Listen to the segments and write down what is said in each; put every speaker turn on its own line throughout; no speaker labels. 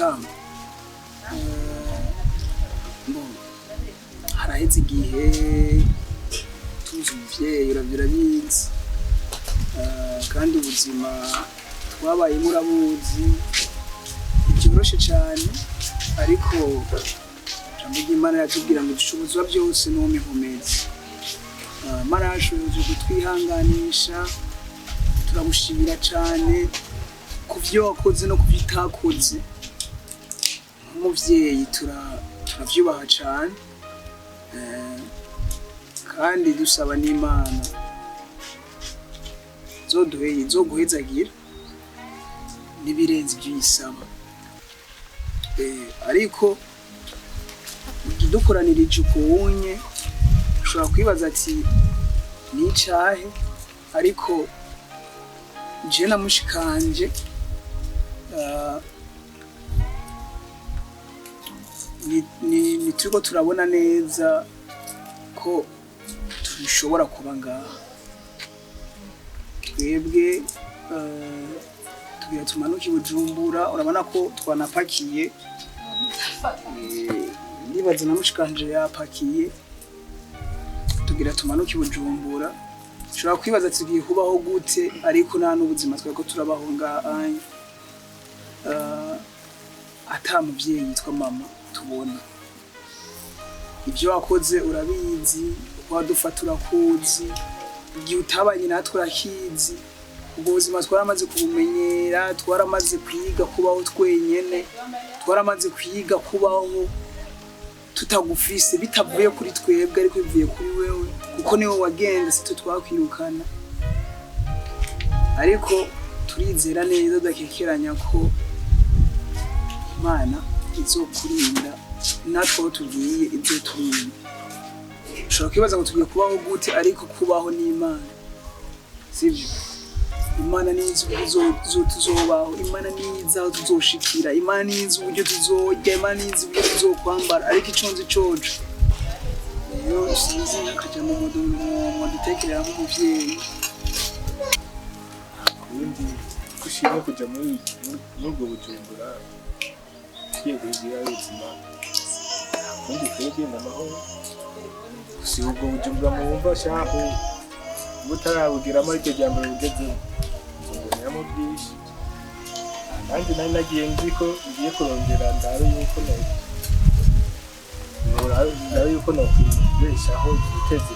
Mutama, bon, haraheze igihe tuzi umuvyeyi, uravyo urabizi. Kandi ubuzima twabayemo urabuzi, ntibyoroshe cane, ariko ijambo ry'Imana riratubwira ngo dushobozwa byose n'uwo inkomezi. Imana yarashoboje kutwihanganisha. Turagushimira cane ku vyo wakoze no ku vyo utakoze. Nk'umuvyeyi turavyubaha cane. Kandi dusaba n'Imana izoduhe, izoguhezagira n'ibirenze ivyo uyisaba. Ariko ikidukoranirije ukunye, ushobora kwibaza ati ni icahe? Ariko je na mushikanje ni turiko turabona neza ko dushobora kuba ngaha twebwe. Tugira tumanuke i Bujumbura. Urabona ko twanapakiye. Ndibaza na mushikanje yapakiye. Tugira tumanuke i Bujumbura. Ushobora kwibaza ati tugiye kubaho gute? Ariko nta n'ubuzima twariko turabaho ngaha ata muvyeyi yitwa mama tubona. Ibyo wakoze urabizi, uko wadufata urakuzi, igihe utabanye natwe urakizi. Ubwo buzima twaramaze kubumenyera, twaramaze kwiga kubaho twenyene, twaramaze kwiga kubaho tutagufise, bitavuye kuri twebwe ariko bivuye kuri wewe, kuko niwe wagenda, si twe twakwirukana. Ariko turizera neza tudakekeranya ko Imana izokurinda, natwe aho tugiye izoturinda. Ushobora kwibaza ngo tugiye kubaho gute? Ariko kubaho n'Imana, sibyo? Imana nizi uburyo tuzobaho, Imana nizi aho tuzoshikira, Imana nizi uburyo tuzorya, Imana nizi uburyo tuzokwambara. Ariko ico nzi coco rero, sinzi akaja mu mudutekerera nk'umuvyeyi.
Ubundi ko ushimye kuja muri ubwo Bujumbura ugiye guhigira ubuzima, ubundi twebwe ni amahoro. Si ubwo Bujumbura mwumva shahu, uba utarabugeramo ariryo rya mbere ugezemo, uzoboneramo byinshi. Nanjye nari nagiye nzi ko ngiye kurondera, ndabe yuko ndabe yuko nokwibeshaho, yiteze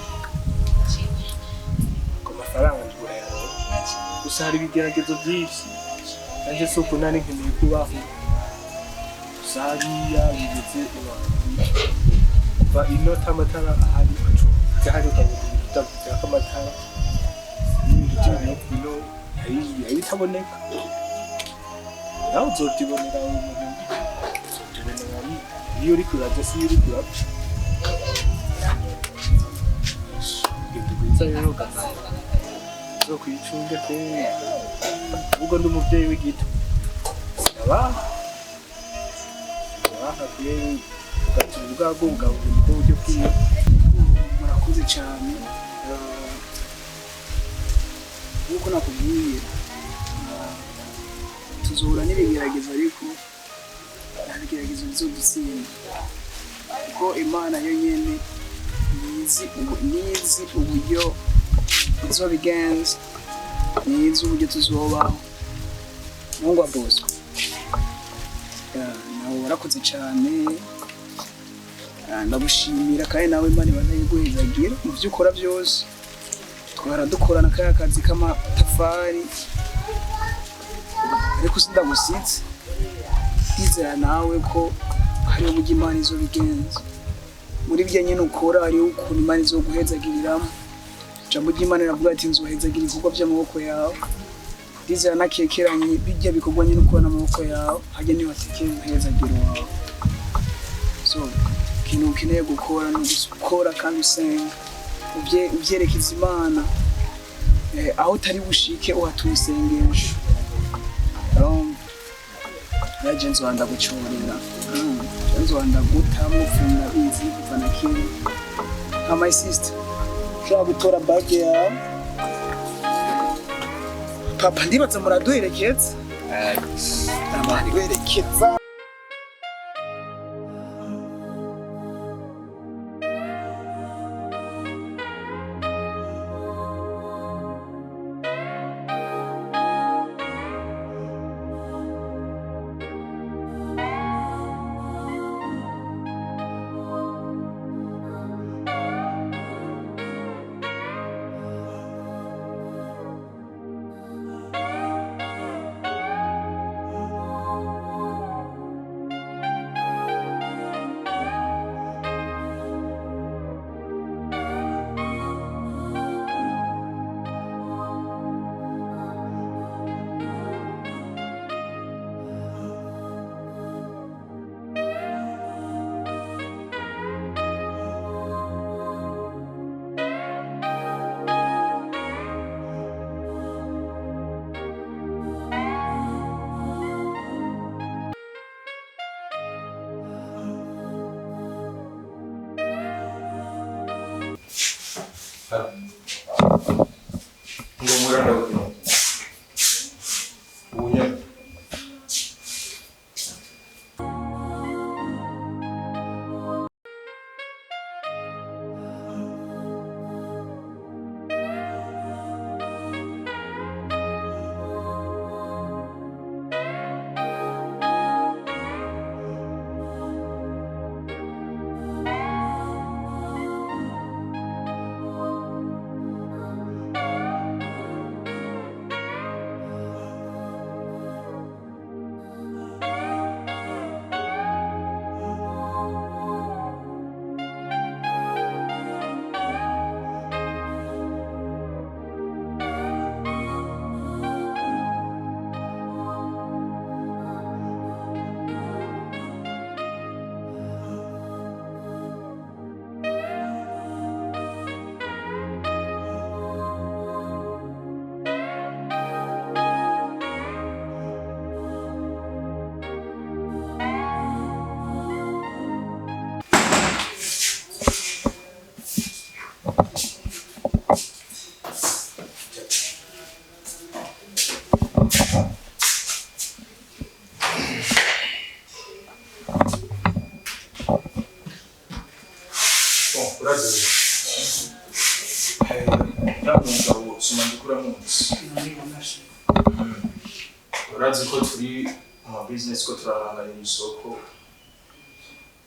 ku mafaranga ndurayaronka. Gusa hari ibigeragezo byinshi. Nanjye si uku nari nkeneye kubaho. Gusa hariya bigeze kuva ino amatara ahari, ahari ukabona ibintu byaka amatara n'ibintu by'ibinyobwa. Ino hari ibitaboneka, nawe uzobyibonera. Umuntu uzobyibonera iyo uriko uraja, si iyo uriko urapfa. Ugenda rwiza rero, uzokwicunge pe. Ubwo ndi umuvyeyi w'igito, sinabaha sinabaha pe, ugatuma ubwabwo bugabura nibwo buryo bwiwe.
Murakoze cyane. Nk'uko nakubwiye, tuzohura n'ibigeragezo, ariko nta bigeragezo bizodutsinda, kuko Imana yo nyene nizi uburyo izobigenza, nizi uburyo tuzobaho. Mungu wa Bosco, nawe warakoze cyane. Ndagushimira, kandi nawe Imana ibandanye iguhezagira mu byo ukora byose. Twara dukorana kaya kazi k'amatafari, ariko sindagusitse. Ndizera nawe ko hariho uburyo Imana izobigenza muri byo nyine ukora, hariho ukuntu Imana izoguhezagiriramo. Ijambo ry'Imana riravuga ati nzohezagira ibikorwa by'amaboko yawe. Ndizera nakekeranye bijya bikorwa nyine ukora n'amaboko yawe, hajya niba watekeye umuhezagiro wawe. So ikintu ukeneye gukora ni ugukora kandi usenga, uvyerekeza Imana. Aho utari bushike uhatura isengesho. Urumva yaje nzohanda gucorera, nzohanda gutamwo ndabizi kuva na kera. Nka my sister, ushobora gutora bag yawe. Papa, ndibaza muraduherekeza, abari werekeza.
Ngo muranda ubu nyene. Bon, urazi. Ndamugabo sumanje kuramunsi. Urazi ko turi mu ma business ko turahanganira isoko.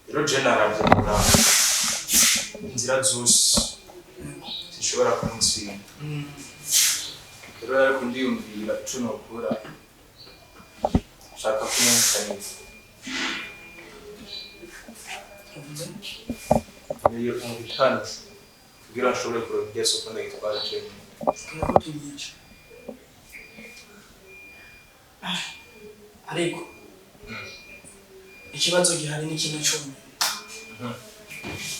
Rero je naravye mbona inzira zose zishobora kumutsinda. Rero ariko ndiyumvira ico nokora. Nshaka kumwumvikaniza. Niyo kumvikana kugira nshobore kuronka iryo soko ndagitwara jenyine.
Ko tumwica ariko ikibazo gihari ni kimwe cyonyine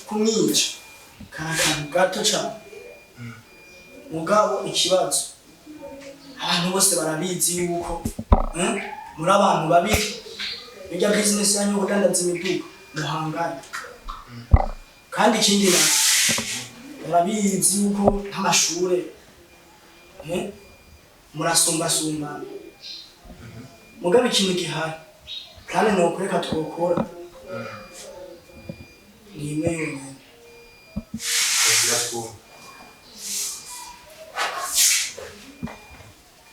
kumwica kari akantu gato cyane mugabo ikibazo abantu bose barabizi yuko muri abantu babiri bijya bizinesi yanyu yo kudandaza imiduga muhangane kandi ikindi nacyo barabizi yuko nk'amashure murasumbasumbana mugabo ikintu gihari kandi ni ukureka twokora ni imwe yonyine
Inzira twumva.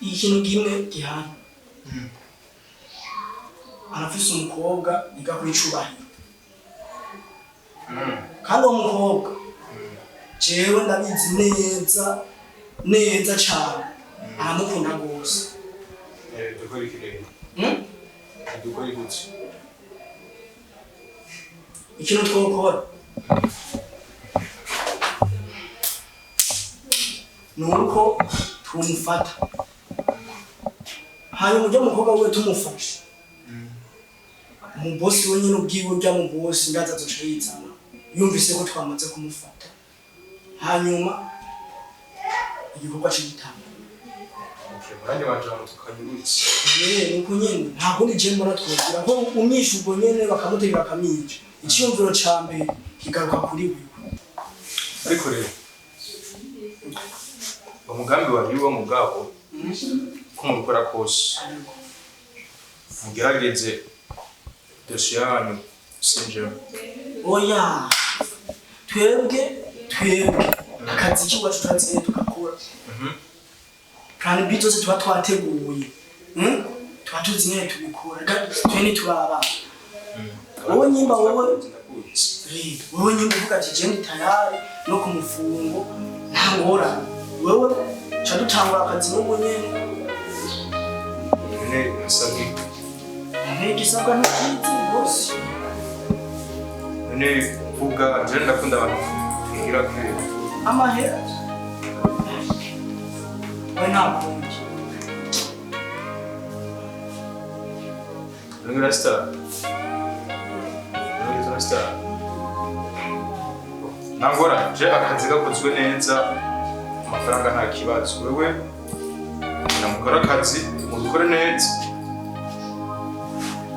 Ikintu kimwe gihari arafise umukobwa yiga kuri Cubahiro kandi uwo mukobwa jewe ndabizi neza neza cane aramukunda gose.
Dukora iki rero? Dukora iki?
Ikintu twokora ni uko tumufata hanyuma ujya mukobwa wiwe tumufashe umubosi we nyine ubwiwe ujya mu bosi ndaza azoca yizana yumvise ko twamaze kumufata hanyuma igikorwa c'igitanga.
Okay, murandi majambo tukanyurutse.
Yewe nuko nyene nta kundi je mbona twogira ko umwishe ubwo nyene bakamutegera bakamwica iciyumviro ca mbere kigaruka kuri wewe.
Ariko rero umugambi wari uwo mugabo ko mubikora kose mugerageze dosiye yanyu sinjemo.
Oya twebwe akazi k'iwacu turaziye tugakora plan B zose tuba twateguye. Tuba tuzi nyene tubikora. Twe ntiturabana wowe nyimba wowe.
Ndakuzi.
Wewe nyimba uvuga ati je ndi tayari no ku mufungo nta ngorane wewe ca dutangura akazi n'ubu nyene.
None hasabwe iki?
Ntigisabwa ntukizi rwose.
None vuga je ndakunda abantu twigira kure.
Amahera we nta kundi.
None urasitara? None urasitara? Nangora je akazi gakozwe neza amafaranga nta kibazo wewe namukora akazi mubikore neza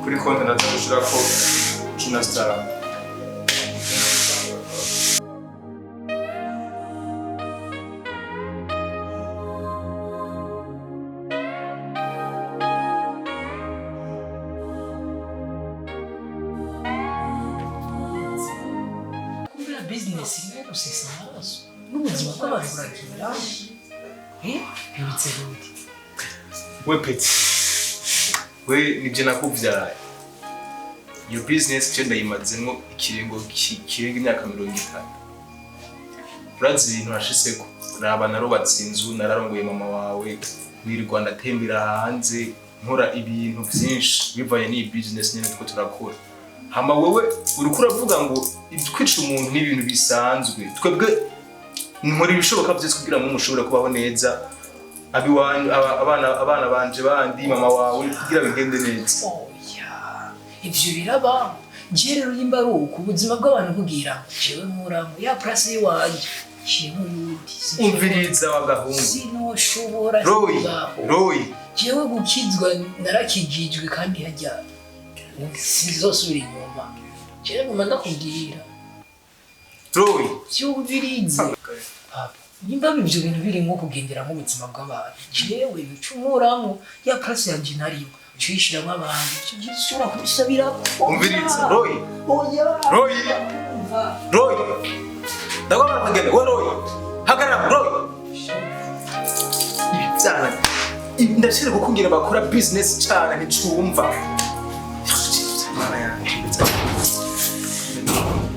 kuri konti ndaza gushirako 15.
Business irimo gusesa amaraso n'ubuzima bw'abantu buragira. Bibitse gute?
We petit, we nibyo nakubyaye. Iyo business je ndayimazemo ikiringo kirenga imyaka 30. Urazi ibintu nashitseko, raba narubatse inzu, nararongoye mama wawe, nirirwa ndatembera hanze, nkora ibintu byinshi bivanye n'iyi business nyene two turakora. Hama wewe uriko uravuga ngo kwica umuntu ni ibintu bisanzwe. Twebwe nkora ibishoboka byose kugira ngo mushobore kubaho neza, abiwanyu, abana banje bandi, mama wawe, kugira bigende neza.
Oya, ivyo birabaho. Je rero nimba ari uko ubuzima bw'abantu bugira, jewe nkuramo ya place y'iwanje nshiremo uyundi.
Umviriza wa gahungu.
Sinoshobora.
Roy,
kubaho.
Roy.
Jewe gukizwa narakijijwe kandi hajya sinzosubira inyuma. Jewe nguma ndakubwira.
Roy.
Vyumvirize papa, nimba ivyo bintu birimwo kugendera nk'ubuzima bw'abantu, jewe bicumuramo ya place yanje narimo cuyishiramwo abantu, ivyo ushobora kubisabirako.
Umviriza Roy.
Oya.
Roy.
Umva.
Roy, ndagomba kugenda. We Roy, hagarara Roy. Ibi byana ndashira kukubwira bakora business cyane nticumva. Mana yanjye,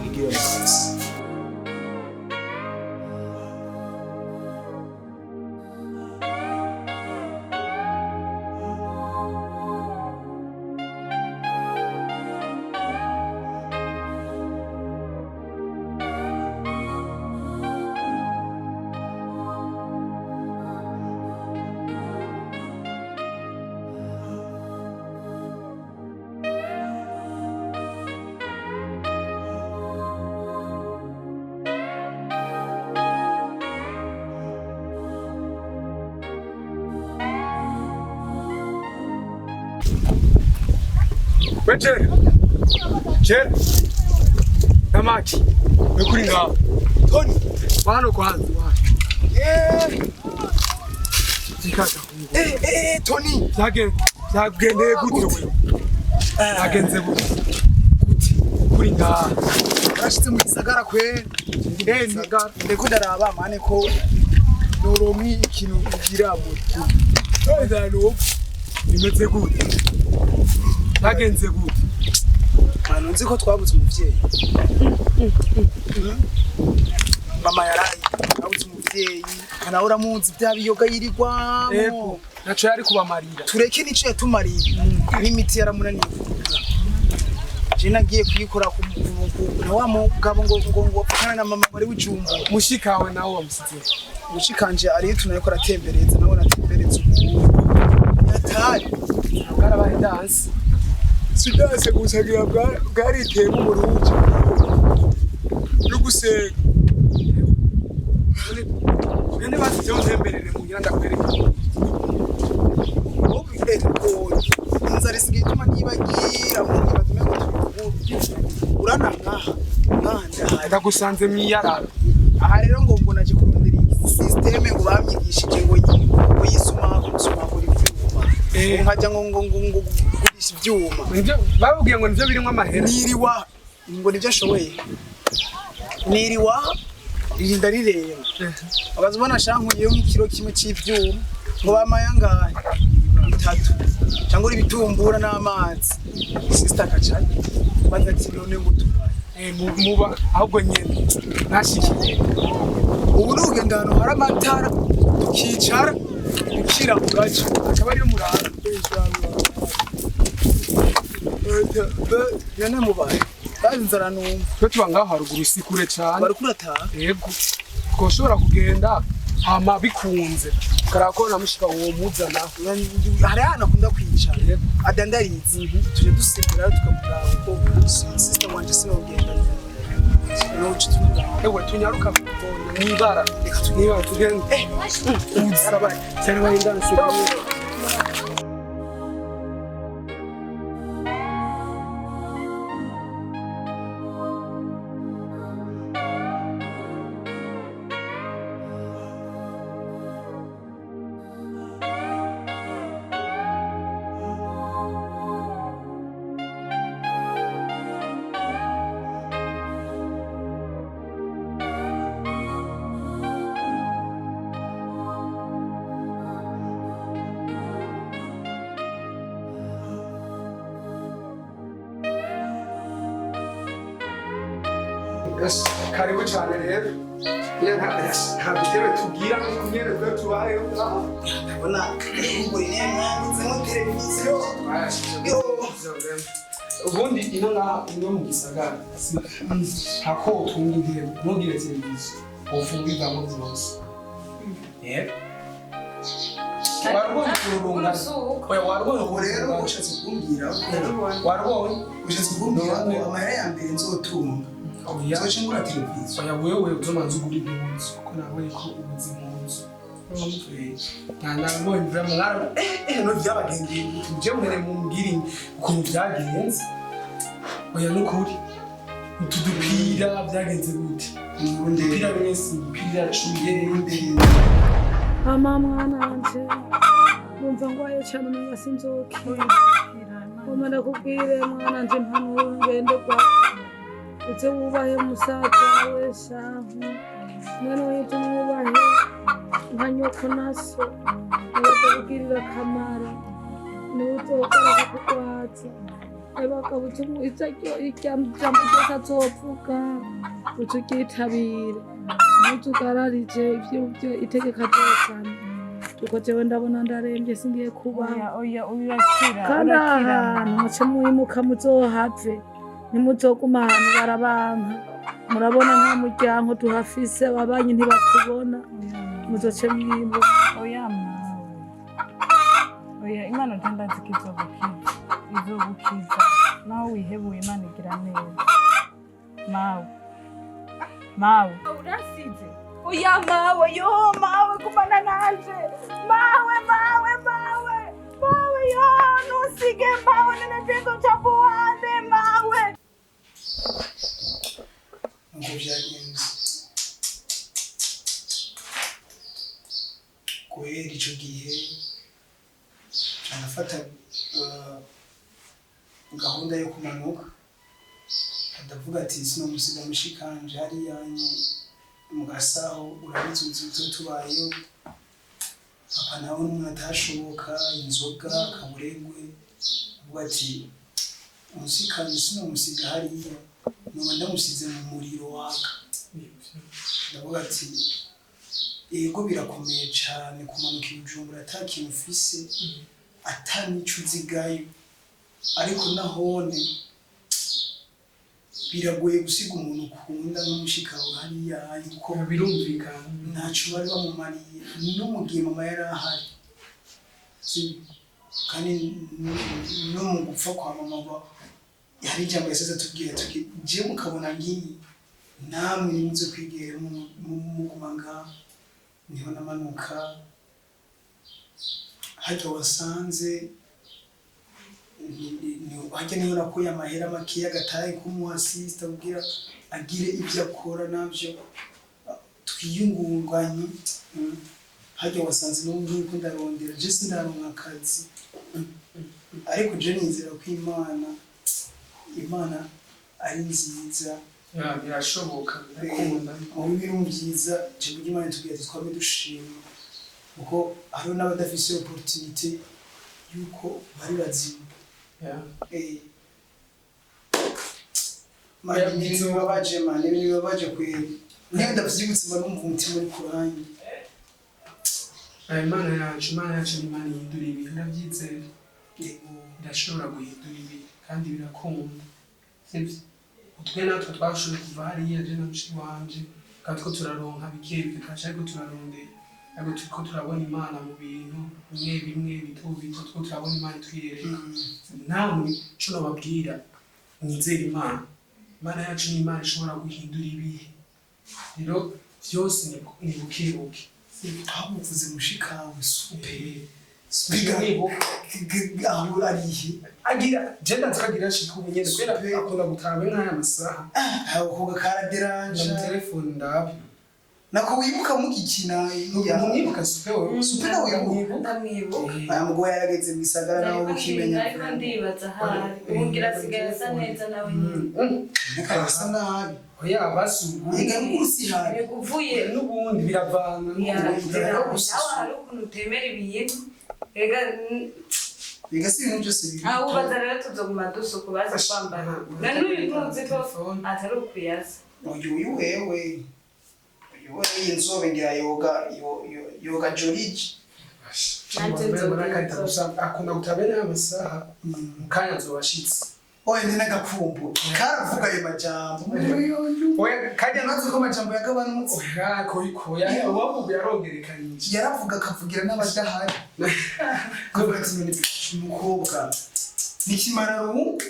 nigire amazi.
We Jere, Jere, Namaki, we kuri ngaho.
Tony.
Hano kwanza.
Eh.
Zikata.
Eh eh Tony.
Byagendeye gute wewe? Byagenze gute? Gute? Kuri ngaho.
Narashitse mu gisagara kwe.
Eh, gisagara.
Ndiko ndaraba mane ko noronka ikintu ugira mu
Ndano. Bimeze gute? Byagenze gute?
Manu nzi ko twabuze umuvyeyi. Mama yaraye twabuze umuvyeyi, kana uramuzi bya biyoga yirigwamo.
Ego, naco yari kubamarira.
Tureke nico yatumariye. N'imiti yaramunaniye kugura. Je nagiye kuyikora ku na wa mugabo ngo ngo ngo apfukana na mama wari w'ijumbu.
Mushikawe nawe wamusize.
Mushikanje ariyo tunariko aratembereza, nawe aratembereza ubu. Yatari.
Bwarabaye danse.
Sidanse gusagira bwariteye umurundi.
No gusenga. None basize untemberere mugira ndakwereka.
Inzara isigaye ituma nibagira mu batume ngo tubikuru. Urana nkaha nkaha ndahari.
Ndagusanze mwiyarara.
Aha rero ngo mbona aje kurondera iyi systeme ngo bamyigishije ngo ngo yisuma gusumagura ivyuma.
Eh.
Nkajya ngo ngo ngo ngo kugurisha ivyuma.
Nivyo bababwiye ngo nivyo birimwo amahera.
Niriwa ngo nivyo ashoboye. Niriwa ririnda rireba. Abaza ubona shankuyeho nk'ikiro kimwe c'ivyuma ngo bamaye angahe? Bitatu. Cyangwa ibitumbura n'amazi. Sister kacaye. Baza ati none ngo tubaye.
Muba ahubwo nyene nashikiye.
Ubu ni ugenda ahantu hari amatara tukicara tukira mu gace.
Akaba ariyo murara.
None mubaye. Bazi inzara numva.
Twe tuba ngaho haruguru si kure cane.
Bariko urataha.
Yego. Twoshobora kugenda hama bikunze. Ukaraba ko na mushika uwo muzana.
Hari ahantu akunda kwicara.
Yego.
Adandariza. Tuje dusimbura tukamuraba kuko sister wanje sinogenda. Nuci tumuraba.
Ewe tunyaruka kubona mwibara.
Reka tugende.
Niba tugende.
Uzi.
Cyane wahindanse.
Yes, karibu cyane rero. Iyo nta dutebe tugira nk'uko nyene twe tubayeho ngaha.
Ndabona kugura intebe mwanditsemo televiziyo. Yo.
Ubundi ino ngaha, ino mu gisagara ntako utunga intebe ntugire televiziyo, ufunga ivamo vyose. Yego. Warubonye ukururungano? Oya, warubonye
Ubu rero
ukururungano?
ushatse kumbwira
Warubonye?
Ushatse kumbwira ko amahera ya mbere nzotunga
Oya.
nzoca ngura televiziyo?
Oya, wewe uzomanza ugura impuzu, kuko nabonye ko ubuze impuzu. Nabonye vraiment nara no byabagendeye je mwene mumbwire ukuntu byagenze. Oya, nukuri utu dupira byagenze gute? Udupira mwese, imipira yacuye.
Mama, mwana wanje, numva ngwaye cyane, umenga sinzokira. Ngoma ndakubwire, mwana wanje, impanuro ngenderwa: uze wubahe musaza we shahu, mwana wanje, umwubahe nka nyoko na so, niwe azokugirira akamaro, niwe uzokora akakugwaza. Ebagabo, ijambo ryose azovuga uze uryitabire, ntuzugararije ivyo itegeko azozana, kuko jewe ndabona ndarembye, singiye kubaho.
Oya, oya, urakira.
Kandi aha
Urakira.
hantu muce mwimuka, muzohave, ntimuzoguma ahantu barabanka. Murabona nta muryango tuhafise, ababanyi ntibatubona, muzoce mwimuka.
Oya mawe, oya, Imana nje ndazi ko izogukiza, izogukiza naho wihebuye. Imana igira neza, mawe, mawe. Urasize? Oya mawe, yo mawe, gumana nanje mawe, mawe, mawe, mawe, yo ntusige mawe, none nje nzoca buhande mawe.
Nuko byagenze. Guhera ico gihe nca ndafata gahunda yo kumanuka, ndavuga ati sinomusiga mushikanje hariya nye mu gasaho. Urabizi ubuzima tuba tubayeho, papa nawe n'umuntu atashoboka, inzoga, kaburegwe. Avuga ati umusikanje sinomusiga hariya, noba ndamusize mu muriro waka. Ndavuga ati yego, birakomeye cane kumanuka i Bujumbura ata kintu ufise, ata n'ico uzigayo, ariko nahone biragoye gusiga umuntu ukunda nk'umushikawe hariya, kuko
Birumvikana.
Ntaco bari bamumariye no mu gihe mama yari ahari. Sibyo? Kandi no mu gupfa kwa mama hari ijambo yasize atubwira tuti je mukabona ngiyi, namwe nimuze kwigera muguma ngaho. Niho namanuka harya wasanze harya, niho nakuye amahera makeya agatahe kumuha sister kugira agire ibyo akora navyo twiyungunganye. Harya wasanze n'ubu nk'uko ndarondera, je sindaronka akazi, ariko je nizera ko Imana ari nziza.
Ya, birashoboka, birakunda.
Mu bibi no mu byiza, ijambo ry'Imana ritubwira ati twame dushima, kuko hariho n'abadafise opportunité yuko bari bazima. Man, ibintu bibabaje, man, ibintu bibabaje kweri. Niyo ndavyibutse mba numva umutima uri kurangi.
Aya, Imana yacu ni Imana ihindura ibintu, ndabyizera. Irashobora guhindura ibintu kandi birakunda, sibyo? Utwe natwe twashoboye kuva hariya, je na mushiki wanje, kandi two turaronka bike bike, twaca ariko turarondera, ariko turiko turabona Imana mu bintu bimwe bimwe bito bito, turiko turabona Imana itwiyereka. Namwe ico nobabwira, mwizere Imana. Imana yacu ni Imana ishobora guhindura ibihe. Rero vyose ni buke buke, sibyo?
Aho uvuze mushikawe super.
Biga
Aho arihe?
Agira, je ndazi ko agira ashika ubu nyene, kubera akunda gutaha be nk'aya masaha.
Ako karaderanja.
Ndamutelefone ndabe.
Nako wibuka mugikina?
Ntumwibuka Supe wewe?
Supe nawe wibuka?
Ndamwibuka.
Aya mugo yarageze mu gisagara nawe ukimenya.
Ariko ndibaza ahari ubu ngira asigaye asa neza nawe nyine.
Reka, asa nabi.
Oya, basugu.
Ega mukuru si habi.
Yego, uvuye
N'ubundi biravana.
Nawe hari ukuntu utemera ibintu rega.
Ega si ibintu byose bibi.
Aho ubaza rero, tuzoguma dusuku bazi kwambara na n'uyu ntuzi ko atari ukuyaza.
Uyu wewe uyu wewe inzobe ngira yoga yoga joriji.
Akunda gutabera amasaha mu kanya azobashitse.
Oya, ndi n'agakumbu karavuga ayo majambo.
Oya,
kajya nazi ko amajambo yagabanutse.
Oya, koya uwavuga yarongerekanije.
Yaravuga akavugira n'abadahari. Kuvuga ati none umukobwa nikimara rungu.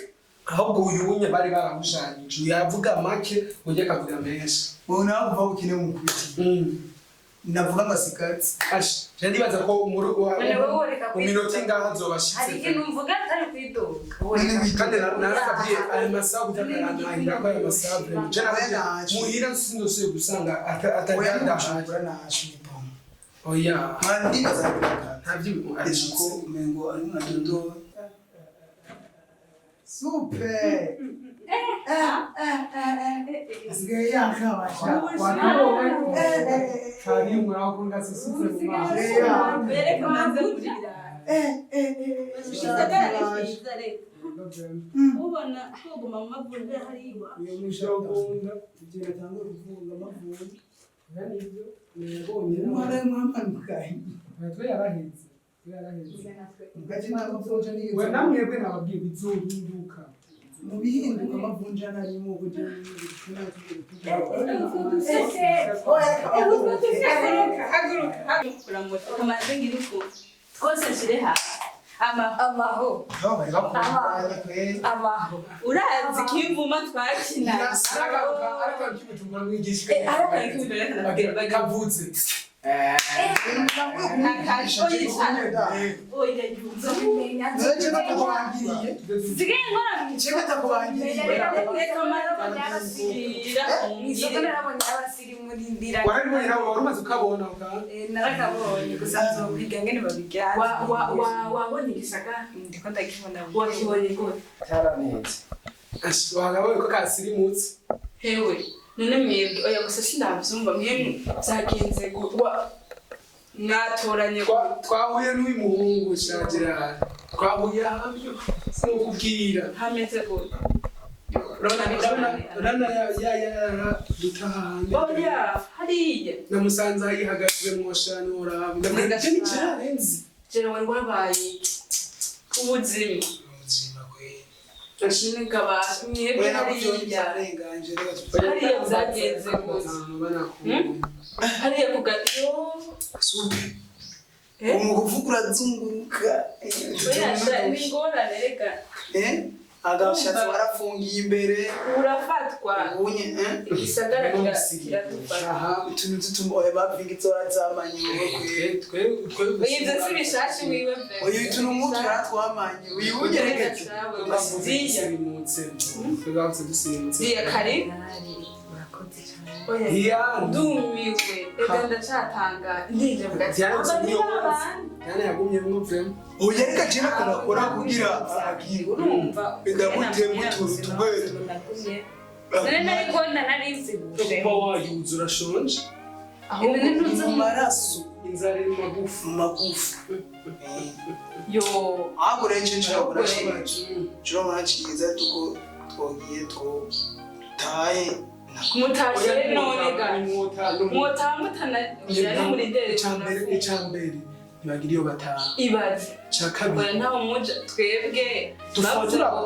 Ahubwo uyu wunye bari baramushanije, uyu yavuga make, undi akavuga menshi.
Wowe nawe uva ukine mukubiti navuga amasikatsi.
Ash, je ndibaza ko muri
None wowe woreka
mu minota ingaho azobashitse.
Hari ikintu mvuga atari kwidoga.
Kandi narakabwiye ayo masaha kutakarantahira ko ayo masaha vraiment je nakubwiye muhira sindosuye gusanga atari
Oya,
adahari.
n'ubujumbura naje ni bon.
Oya.
Ndibaza
ntavyo.
Ko umengo ari nka dodo super asigaye yakabasha.
Kari muraho ngasisutse mu maso.
Bereka manze kurira. Igisagara ni cyiza reka. Ubona twoguma mu mavunja hariya.
Nishobora.
Ibyo natangura kuvuga amavunja.
Nibyo nabonye.
Umwana mwamanuka.
Twe yaraheze. Twe yaraheze.
Mugace nta mavunja nigeze.
We namwebwe nababwiye bizohinduka.
Mu bihinduka amavunja narimo kugira
Kamanze ngira uku. Twose nshire hasi. Amaho. Amaho. Urazi kimvuma twakina.
Aragaruka aragaruka kibujumbura mwigisha.
Aragaruka kibujumbura kanabwira
kavutse. Warabibonye nawe wari umaze ukabona
Narakabonye gusa nzokwiga ngene babigenza. Wabonye igisagara ndiko ndakibona. Wakibonye gute?
Cyaraneze. Wagabonye ko kasirimutse.
Hewe, none mwebwe oya gusa sindavyumva mwebwe byagenze mwatoranye.
Twahuye n'uyu muhungu shagira twahuye hamwe sinokubwira.
Hameze gute?
Urabona ya ya dutahanye.
Oya, hariya.
Namusanze yihagaze mwoshani uraba. Ndamubwira ni cyarenze.
Jere wari wabaye ubuzima.
Ubuzima kweli.
Nigaba mwebwe hariya. Hariya byagenze gute? Hariya ku gatiyo.
Super. Umukuvuga urazunguruka.
Oya, ni ingorane reka.
Agashatsi warafungiye imbere.
Urafatwa.
Ubunye,
Igisagara kiradufata.
Utuntu tutuma oya bavinga inzora zamanye wowe.
Twe twe
Ibyo si bishashi wiwe pe.
Oya, utuntu nk'utu yaratwamanye. Uyu unyereke.
Dusirimutse. Twagutse dusirimutse.
Ziya kare. Oya. Ndumiwe. Ega ndacatanga. Ndije mvuga ati.
Diana
Aba ni
niyo
babandi.
Diana yagumyemwo vraiment.
Oya reka jena kunakora kugira agira.
Urumva.
Ndamutema utuntu tumwe.
None nari kubona nari nzibushe.
Kuba wayuza urashonje.
Ahubwo
mu maraso.
Inzara iri mu magufa.
Mu magufa.
Yo.
Ahubwo rero icyo nshobora nshobora cyiza tuko twogiye two taye.
Mutashe none ga. Mwotangutana yari muri ndere.
Icambere ntibagira iyo bataha.
Ibaze.
Ca kabiri.
Oya ntaho muja twebwe.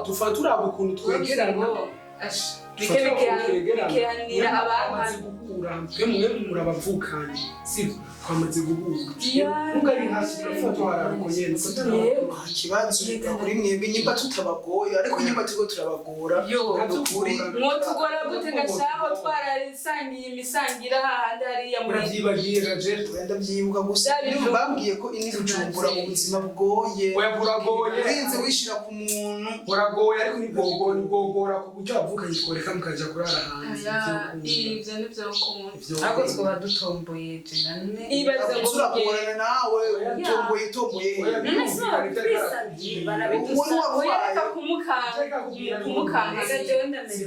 Tufa turaba ukuntu twegerana.
Bike bikehanira abantu.
Guhura twe mwe murabavukanye sibyo twamaze guhura nubwo ari hasi turafata hararuko nyene.
Ikibazo kuri mwebwe nyimba tutabagoye ariko nyimba turiko turabagora nukuri.
Mwotugora gute gashaho twarasangiye imisangira hahandi hariya muri.
Urabyibagiye gaje.
Ndabyibuka gusa bambwiye ko ini Bujumbura ubuzima bugoye.
Oya buragoye.
Urinze wishira ku muntu.
Buragoye ariko ntibwogora ku buryo wavukanye tworeka mukaja kurara hanze.
Ivyo nivyo nkunda.
Ariko twaba dutomboye Gerane.
Ibaze ngo
turagorana nawe utomboye utomboye.
None si
barabidusabye barabidusabye.
Oya reka kumukanga kumukanga.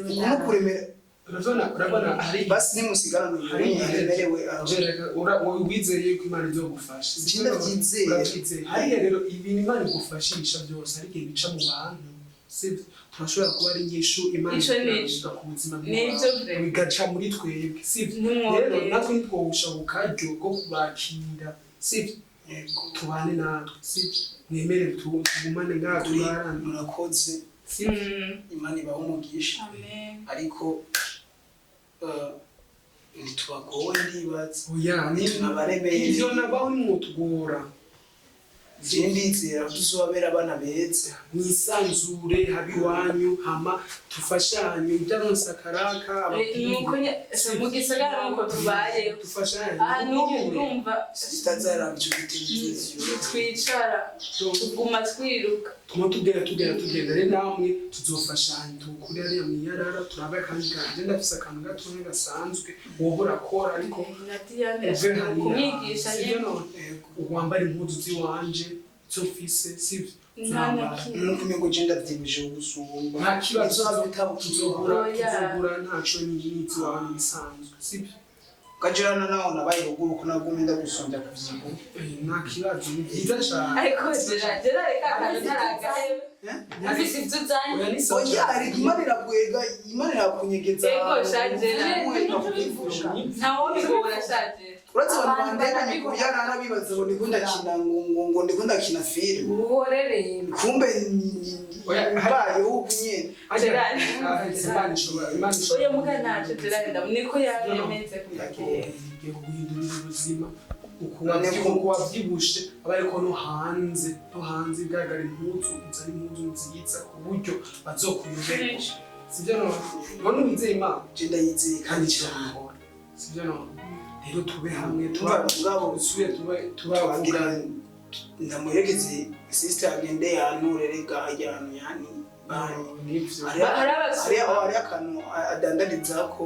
Kumukuremera.
Urabona urabona hari
basi nimusigarane uremerewe.
Wizeye ko Imana izogufasha.
Je ndavyizeye.
Uravyizeye. Hariya rero ibintu Imana igufashisha byose ariko ibica mu bantu. Sibyo, turashobora kuba ari inyishu Imana
Ico nico.
iratanga ku buzima
Nivyo
bwawe, bigaca muri twebwe, sibyo?
Ntimwobe.
Rero natwe ntitwowusha ku karyo ko kubakira, sibyo? Tubane natwe, sibyo? Mwemere tugumane ngaha
Kuri
turarane,
murakoze.
sibyo?
Imana ibahe umugisha.
Amen.
Ariko ntitubagowe, ndibaza.
Oya,
Ntitunabaremere.
ivyo nabaho nimwotugora.
Je ndizera ko tuzobabera abana beza.
Mwisanzure, habe iwanyu, hama tufashanye ibyaronse akaraka.
Nuko mu gisagara nuko tubayeho.
Dufashanye.
Aha n'ubu urumva
Zitazaravye ku televiziyo.
twicara tuguma twiruka.
Tuma tugenda tugenda tugenda rero, namwe tuzofashanya tukure hariya mwiyarara, turabe akandi kantu. Ndafise akantu gatoya gasanzwe wowe urakora, ariko
Na Diane
uve
ashobora
hariya,
kumwigisha
sivyo?
nyene.
None wambara impuzu ziwanje zo mfise, sivyo?
Nta na
Turambara.
kimwe.
Nuko umengo je ndavyibushe gusumba.
Nta kibazo.
Izohava itabuka.
Tuzogura.
Oya.
Tuzogura, ntaco, n'iziwawe bisanzwe, sivyo?
Kajirana naho nabaye ruguru ko nagumye ndagusumbya kuvyibuha.
Nta kibazo, ni byiza cane.
Ariko Gerard reka akantu ntaragahebe. Ufise ivyo uzanye.
Oya, ni sawa.
Oya, ariko Imana irakwega, Imana irakunyegeza.
Ego, sha Gerard.
Wenda kuvyibuha.
Ntawobigora sha Gerard.
Uretse abantu bandenganye ku byarara bibaza ngo ndiko ndakina, ngo ndiko ndakina filime.
Uhorereye.
Kumbe
Oya,
mbayeho ubu nyene.
Gerard.
Imana ishobora, Imana ishobora.
Oya muga ntaco Gerard ndamu niko yabimeze kuva kera.
Igiye kuguhindurira ubuzima uko wavyibushe, aba ariko no hanze, no hanze bigaragara impuzu uzana, impuzu nziza ku buryo bazokuyoberwa, sivyo? None none wizeye Imana?
Je ndayizeye
kandi
kandi cyane.
kirabikora, sivyo? None rero tube hamwe,
Tuba mugabo
dusubire tube
twagira
tubavugana.
ndamuherekeze sister, agende yanure rega hajya ahantu yani banki.
Nivyo.
Hari abasuma.
Hari akantu adandarizako,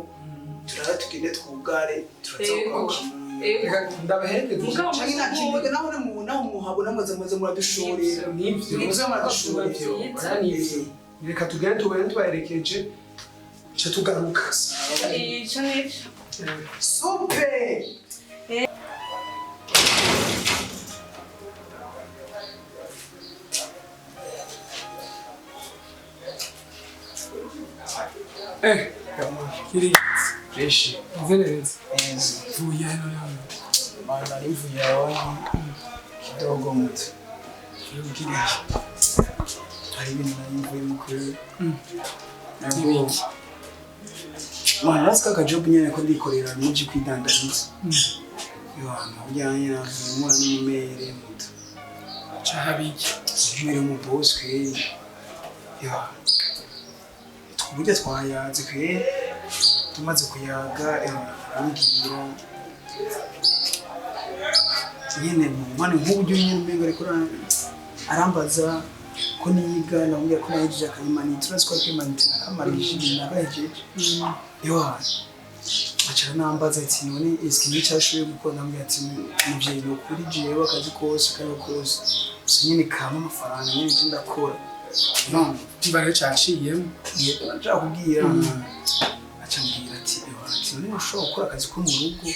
turara tugende twugare, turaza
Yego.
kwakira.
Ego.
Reka ndabaherekeze.
Mugabo
Canke nta kintu naho mu naho muhabona muze muradushorera.
Nivyo.
Muze muradushorera.
Oya, nivyo. Reka tugende tubone tubaherekeje, ca tugaruka.
Ico nico.
Super.
Eh, kiri
Fresh.
meze neza.
Neza.
Vuye hano yawe.
Mana rivuye aho kidogo muto.
Ubwira iki?
Hari ibintu nari mvuyemo kuri.
N'ibiki?
Mana nasi kaka job nyene ko ndikorera muje kwidandariza. Yohana ujyanye navuye mura n'umumere muto.
Ca habiki.
Umumere mu boss kweri. Yohana. Uburyo twayaze kweri, tumaze kuyaga arambwira nyene mwana nk'uburyo nyene umengo ariko arambaza ko niga, namubwira ko nahejeje akayimanitse, urazi ko akayimanitse nakamarishije nakahejeje. Yohana acara nambaza ati: "None eske ni cyashoboye gukora?" Namubwira ati: "Muvyeyi, ni ukuri jewe akazi kose kariho kose gusa nyene kama amafaranga nyene je ndakora." None
Mba rero caciyemo.
nshaka kubwira, aca ambwira ati: "Ewa," ati, "none ushobora gukora akazi ko mu rugo?"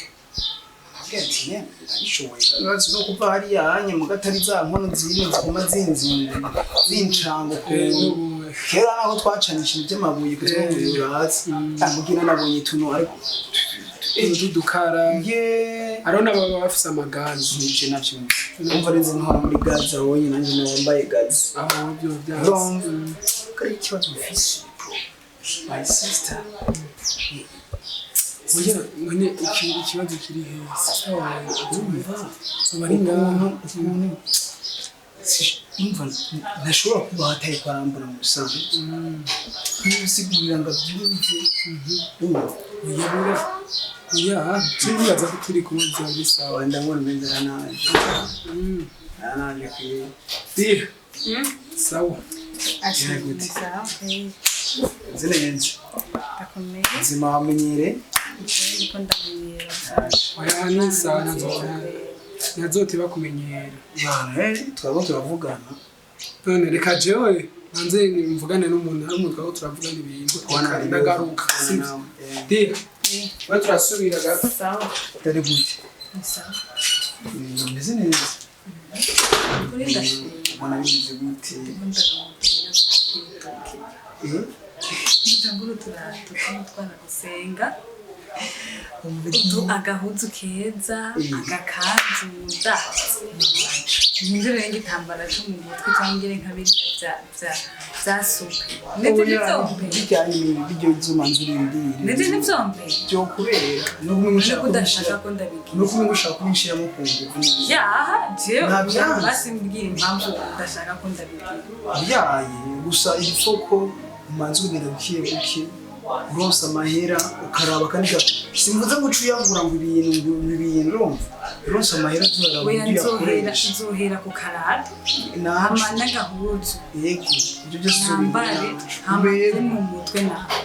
Abwira ati: "Ne ndabishoboye." Urazi no kuva hariya hanye mu gatari za nkono zino ziguma zinzinga zincanga ukuntu kera naho twacana ibintu by'amabuye kugira ngo uratse amubwira nabonye tuno ariko
Udukara.
Ye.
Hariho n'ababa bafise amagazi.
Nivyo navyo umva renze ntwara muri gaza wonye nanjye wambaye gaza.
Aho byo byanze.
Urumva ko ari ikibazo mfise, bro, my sister.
Oya, none ikibazo kiri he? Sister wawe urumva aba ari ngaha.
Ukuntu umva ntashobora kuba hatari kwarambura mu busanzwe ntusigurira ngo abyumve, urumva?
Oya bura. Oya, sinibaza ko turi kumwe byaba bisawa.
Wenda ngo mbenze aranaje, aranaje kwe.
Dira. Sawa.
Gira gute? Nzi neza.
Ndakomeye.
Nzima wamenyere.
Niko ndamenyera.
Oya, ni sawa, ntazoteba kumenyera.
Yana twaba turavugana.
None reka jewe manze mvugane n'umuntu, hari umuntu twaba turavugana ibintu.
Twana
Ndagaruka. Sivyo?
nawe.
Dira. We turasubira gato.
Sawa.
Dore gute?
Ni sawa.
Meze neza.
Kuri ndashima.
Ubona bimeze gute?
Ndaramutse.
Eh,
Nzoca ngura uturato tw'utwana gusenga, utu agahuzu keza, agakanzu ndazi mpindure n'igitambara co mu mutwe cyangwa ngire nka biriya vya supe ndetse n'ivyompe.
Bijyanye n'ibyo uzomanza urindire.
Ndetse n'ivyompe.
Byo kubera nuko umenga ushaka
Nuko udashaka ko ndabigira.
Nuko umenga ushaka kubinshiramo ku nguvu.
Yaha, jewe
Ntabyanze.
basi mbwira impamvu udashaka ko ndabigira.
Byaye gusa ibifoko umanza kugenda buke buke, uronsa amahera ukaraba kandi simvuze ngo uce uyagura ngo ibintu ngo ibintu, urumva uronsa amahera turaraba
Oya,
uburyo
nzohera
uyakoresha.
Nzohera ku karato
Naco.
hama n'agahuzu.
Yego, ibyo byose
nambare
uzobigura.
Hama
Ubere.
nje mu mutwe nawe.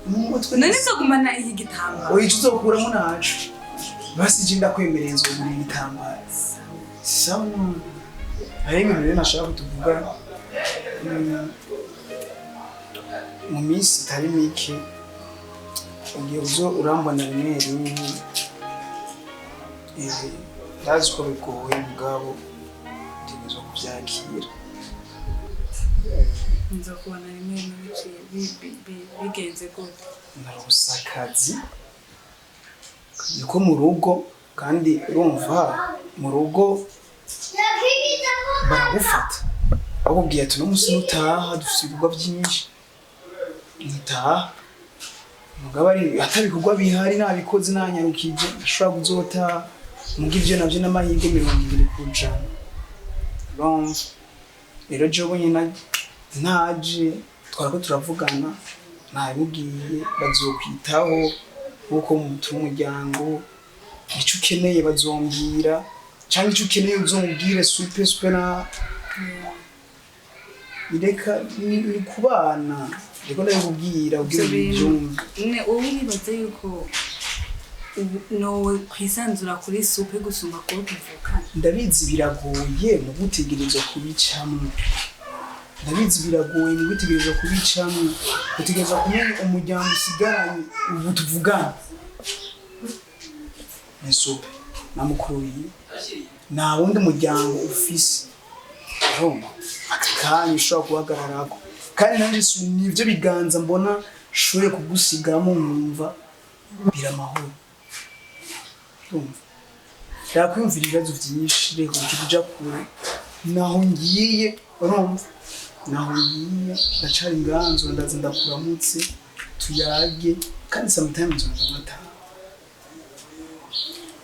Mu mutwe.
None nzogumana iyi gitambaro?
Oya, ico uzokuramo naco basi je ndakwemereye nzogura igitambaro. Sawa, none hari ibintu rero nashaka kutuvuga. Mu minsi itari mike ugiye uzo urambona rimwe rimwe. Ndazi ko bigoye, mugabo utegerezwa kuvyakira.
Nzokubona rimwe rimwe biciye bigenze gute?
Naronse akazi niko mu rugo, kandi urumva mu rugo baragufata bakubwiye ati uno munsi nutaha dufite ibikorwa byinshi, ntutaha. Mugabo ari atabikorwa bihari, nabikoze nanyarukije, ndashobora kuzotaha. Muga ivyo navyo n'amahirwe 20%. Urumva rero jewe nyine ntaje twarako turavugana, nabimubwiye, bazokwitaho nkuko turi umuryango. Icyo ukeneye bazombwira, cyangwa icyo ukeneye uzomubwire supe supe na reka ni kubana, reko ndabikubwira ubwira
Ivyo bintu
ubyumve.
Ne wowe uribaza yuko ubu nowe kwisanzura kuri supe gusumba kuba tuvukana?
Ndabizi biragoye mu gutegerezwa kubicamwo, ndabizi biragoye mu gutegerezwa kubicamwo. Utegerezwa kumenya umuryango usigaranye ubu tuvugana ni supe na mukuru wiwe, nta wundi muryango ufise. Urumva aka kanya ushobora guhagararako, kandi nanjye nivyo biganza mbona nshoboye kugusigamo, nkumva biramahoro. Urumva yakwiyumvira ibibazo byinshi, reka kuja kure naho ngiye. Urumva naho ngiye ndacari inganzo, ndaza ndakuramutse tuyage, kandi sometimes nzoza nkataha.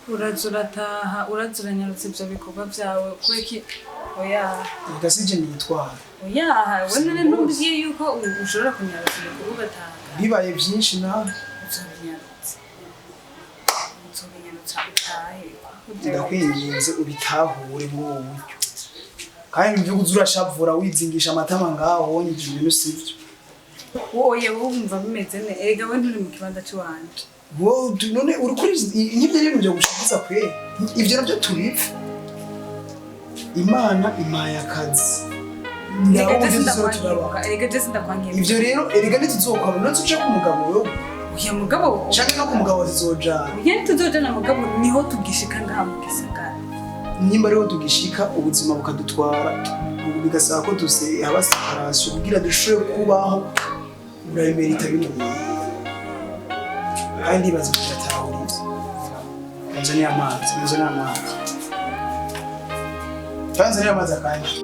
Uraza urataha, uraza uranyarutsa ivyo bikorwa vyawe kubera oya.
Reka sije nitwara.
Oya, we none ntumbwiye yuko ushobora kunyarutsa ibikorwa ugataha?
Bibaye byinshi nawe.
Uzobinyarutsa, uzobinyarutsa utahe.
Ndakwinginze ubitahure muri ubu buryo, kandi mu by'ukuri urashavura wizingisha amatama ngaho wonye, ibyo bintu sivyo.
Oya, wowe wumva bimeze ne erega we nturi mu kibanza c'iwanje.
Wowe none uri kuri nk'ibyo rero byo gushikiza kwe, ibyo nabyo tubipfa. Imana impaye akazi.
Erega
Nawe
je
uburyo tuzoba turaba.
sindakwankibuka, erega je sindakwankibuka.
Ibyo rero erega ntituzokwama none uce ku mugabo wewe.
Oya mugabo.
Canke no ku mugabo zizojana.
Oya, ntituzojana mugabo niho tugishika ngaha mu gisagara.
Nimba ariho tugishika, ubuzima bukadutwara ubu, bigasaba ko duse haba séparation kugira dushobore kubaho, urabimerita bino bintu, kandi ndibaza ko biratahura ivyo. Nzanira amazi, nzanira amazi, nzanira amazi akanje.